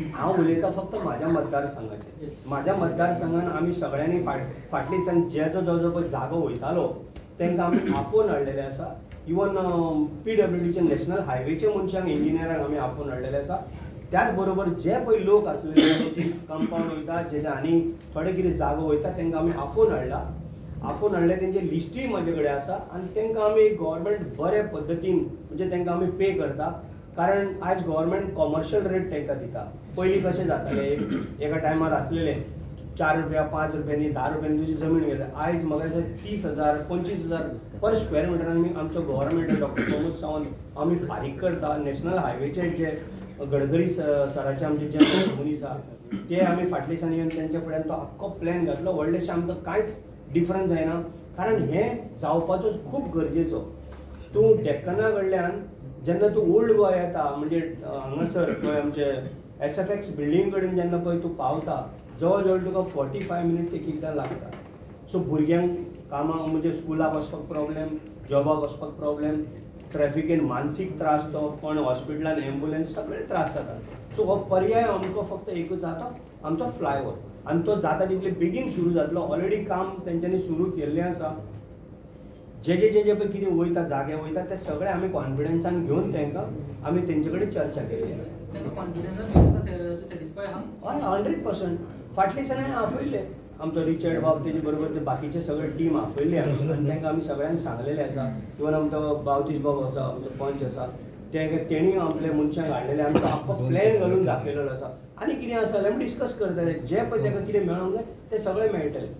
हांव उलयतां फक्त म्हाज्या मतदारसंघाचेर. म्हाज्या मतदारसंघान आमी सगळ्यांनी फाटले दिसान जेजो जो जो पळय जागो वयतालो तांकां आमी आपोवन हाडलेले आसा. इवन PWDचे नॅशनल हायवेचे मनशांक, इंजिनियरांक आमी आपोवन हाडलेले आसा. त्याच बरोबर जे पळय लोक आसलेले कंपाउंड वयता, जेजे आनी थोडे कितें जागो वयता तांकां आमी आपोवन हाडला. आपोवन हाडले, तेंचे लिस्टूय म्हाजे कडेन आसा आनी तांकां आमी गव्हर्मेंट बरे पद्दतीन म्हणजे तांकां आमी पे करता. कारण आयज गव्हर्मेंट कॉमर्शियल रेट तांकां दिता. पयलीं कशें जातालें, एका टायमार आसलेलें 4 रुपया, 5 रुपयांनी, 10 रुपयांनी तुजी जमीन घेता. आयज म्हाका दिसता 30,000, 25,000 पर स्क्वेअर मिटरान आमी आमचो गव्हर्मेंट डॉक्टर प्रमोद सावंत आमी फारीक करता. नॅशनल हायवेचे जे गडकरी सराचे आमचे जे मनीस आसा ते आमी फाटले दिसांनी येवन तेंच्या फुड्यान तो आख्खो प्लॅन घातलो. व्हडलेशें आमकां कांयच डिफरन्स जायना, कारण हें जावपाचो खूब गरजेचो. तूं डेक्कना कडल्यान जेन्ना तूं ओल्ड गोवा येता, म्हणजे हांगासर पळय आमचे SFX building कडेन जेन्ना पळय तूं पावता, जवळ जवळ तुका 45 मिनट्स एक एकदां लागता. सो भुरग्यांक कामाक म्हणजे स्कुलाक वचपाक प्रॉब्लेम, जॉबाक वचपाक प्रॉब्लेम, ट्रॅफिकेन मानसीक त्रास, तो कोण हॉस्पिटलान एम्बुलन्स सगळे त्रास जातात. सो हो पर्याय आमकां फक्त एकूच जाता, आमचो फ्लायओवर, आनी तो जाता तितले बेगीन सुरू जातलो. ऑलरेडी काम तेंच्यांनी सुरू केल्लें आसा. जे जे जे जे पळय कितें वयता जागे वयता ते सगळे आमी कॉन्फिडन्सान घेवन तांकां आमी तेंचे कडेन चर्चा केल्ली आसा. हय, 100%. फाटले दिसांनी हांवें आपयल्ले आमचो रिचर्ड बाब, तेजे बरोबर ते बाकीचे सगळे टीम आपयल्ली आमी आनी तांकां आमी सगळ्यांक सांगलेलें आसा. इवन आमचो बावतीस बाब आसा, आमचो पंच आसा, तेणी आपले मनशांक हाडलेले, आमचो आख्खो प्लॅन घालून दाखयलेलो आसा. आनी कितें आसा जाल्यार आमी डिस्कस करतले, जे पळय ताका कितें मेळोंक जाय तें सगळें मेळटलें.